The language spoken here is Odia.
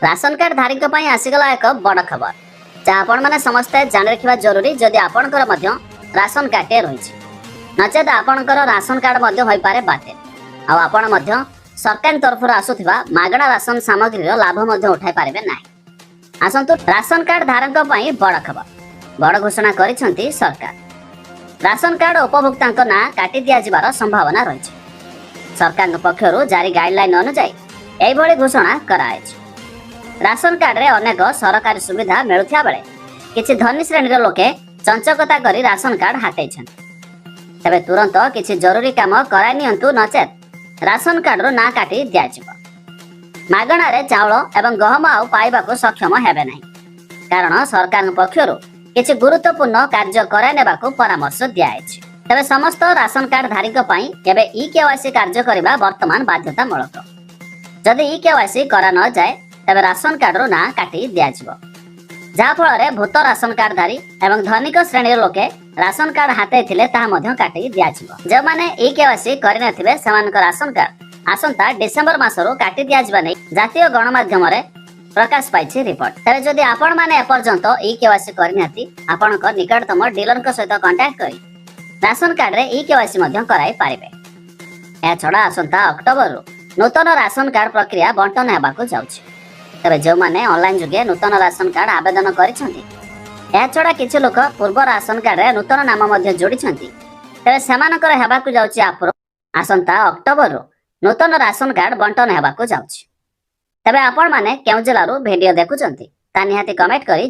ରାସନ କାର୍ଡ ଧାରୀଙ୍କ ପାଇଁ ଆସିଗଲା ଏକ ବଡ଼ ଖବର, ଯାହା ଆପଣମାନେ ସମସ୍ତେ ଜାଣି ରଖିବା ଜରୁରୀ। ଯଦି ଆପଣଙ୍କର ମଧ୍ୟ ରାସନ କାର୍ଡଟିଏ ରହିଛି, ନଚେତ ଆପଣଙ୍କର ରାସନ କାର୍ଡ ମଧ୍ୟ ହୋଇପାରେ ବାତିଲ ଆଉ ଆପଣ ମଧ୍ୟ ସରକାରଙ୍କ ତରଫରୁ ଆସୁଥିବା ମାଗଣା ରାସନ ସାମଗ୍ରୀର ଲାଭ ମଧ୍ୟ ଉଠାଇ ପାରିବେ ନାହିଁ। ଆସନ୍ତୁ, ରାସନ କାର୍ଡ ଧାରଙ୍କ ପାଇଁ ବଡ଼ ଖବର। ବଡ଼ ଘୋଷଣା କରିଛନ୍ତି ସରକାର। ରାସନ କାର୍ଡ ଉପଭୋକ୍ତାଙ୍କ ନାଁ କାଟି ଦିଆଯିବାର ସମ୍ଭାବନା ରହିଛି। ସରକାରଙ୍କ ପକ୍ଷରୁ ଜାରି ଗାଇଡଲାଇନ ଅନୁଯାୟୀ ଏଇଭଳି ଘୋଷଣା କରାଯାଇଛି। ରାସନ କାର୍ଡରେ ଅନେକ ସରକାରୀ ସୁବିଧା ମିଳୁଥିବା ବେଳେ କିଛି ଧନୀ ଶ୍ରେଣୀର ଲୋକେ ଚଞ୍ଚକତା କରି ରାସନ କାର୍ଡ ହାତେଇଛନ୍ତି। ତେବେ ତୁରନ୍ତ କିଛି ଜରୁରୀ କାମ କରାଇ ନିଅନ୍ତୁ, ନଚେତ ରାସନ କାର୍ଡରୁ ନାଁ କାଟି ଦିଆଯିବ। ମାଗଣାରେ ଚାଉଳ ଏବଂ ଗହମ ଆଉ ପାଇବାକୁ ସକ୍ଷମ ହେବେ ନାହିଁ, କାରଣ ସରକାରଙ୍କ ପକ୍ଷରୁ କିଛି ଗୁରୁତ୍ୱପୂର୍ଣ୍ଣ କାର୍ଯ୍ୟ କରାଇ ନେବାକୁ ପରାମର୍ଶ ଦିଆଯାଇଛି। ତେବେ ସମସ୍ତ ରାସନ କାର୍ଡ ଧାରୀଙ୍କ ପାଇଁ ଏବେ ଇ କେୱାଇସି କାର୍ଯ୍ୟ କରିବା ବର୍ତ୍ତମାନ ବାଧ୍ୟତାମୂଳକ। ଯଦି ଇ କେୱାଇସି କରା ନଯାଏ, ତେବେ ରାସନ କାର୍ଡରୁ ନାଁ କାଟି ଦିଆଯିବ, ଯାହାଫଳରେ ଭୂତ ରାସନ କାର୍ଡଧାରୀ ଏବଂ ଧନିକ ଶ୍ରେଣୀର ଲୋକେ ରାସନ କାର୍ଡ ହାତେଇଥିଲେ ତାହା ମଧ୍ୟ କାଟି ଦିଆଯିବ। ଯେଉଁମାନେ ଇ କେୱାଇସି କରିନଥିବେ, ସେମାନଙ୍କ ରାସନ କାର୍ଡ ଆସନ୍ତା ଡିସେମ୍ବର ମାସରୁ କାଟି ଦିଆଯିବା ନେଇ ଜାତୀୟ ଗଣମାଧ୍ୟମରେ ପ୍ରକାଶ ପାଇଛି ରିପୋର୍ଟ। ତେବେ ଯଦି ଆପଣମାନେ ଏପର୍ଯ୍ୟନ୍ତ ଇ କେୱାଇସି କରିନାହାନ୍ତି, ଆପଣଙ୍କ ନିକଟତମ ଡିଲରଙ୍କ ସହିତ କଣ୍ଟାକ୍ଟ କରି ରାସନ କାର୍ଡରେ ଇ କେୱାଇସି ମଧ୍ୟ କରାଇ ପାରିବେ। ଏହାଛଡ଼ା ଆସନ୍ତା ଅକ୍ଟୋବରରୁ ନୂତନ ରାସନ କାର୍ଡ ପ୍ରକ୍ରିୟା ବଣ୍ଟନ ହେବାକୁ ଯାଉଛି। ତେବେ ଯେଉଁମାନେ ଅନଲାଇନ ଯୋଗେ ନୂତନ ରାସନ କାର୍ଡ ଆବେଦନ କରିଛନ୍ତି, ଏହାଛଡ଼ା କିଛି ଲୋକ ପୂର୍ବ ରାସନ କାର୍ଡରେ ନୂତନ ନାମ ମଧ୍ୟ ଯୋଡ଼ିଛନ୍ତି, ତେବେ ସେମାନଙ୍କର ହେବାକୁ ଯାଉଛି ଆପ୍ରୁଭ। ଆସନ୍ତା ଅକ୍ଟୋବରରୁ ନୂତନ ରାସନ କାର୍ଡ ବଣ୍ଟନ ହେବାକୁ ଯାଉଛି। ତେବେ ଆପଣମାନେ କେଉଁ ଜିଲ୍ଲାରୁ ଭିଡିଓ ଦେଖୁଛନ୍ତି, ତା ନିହାତି କମେଣ୍ଟ କରି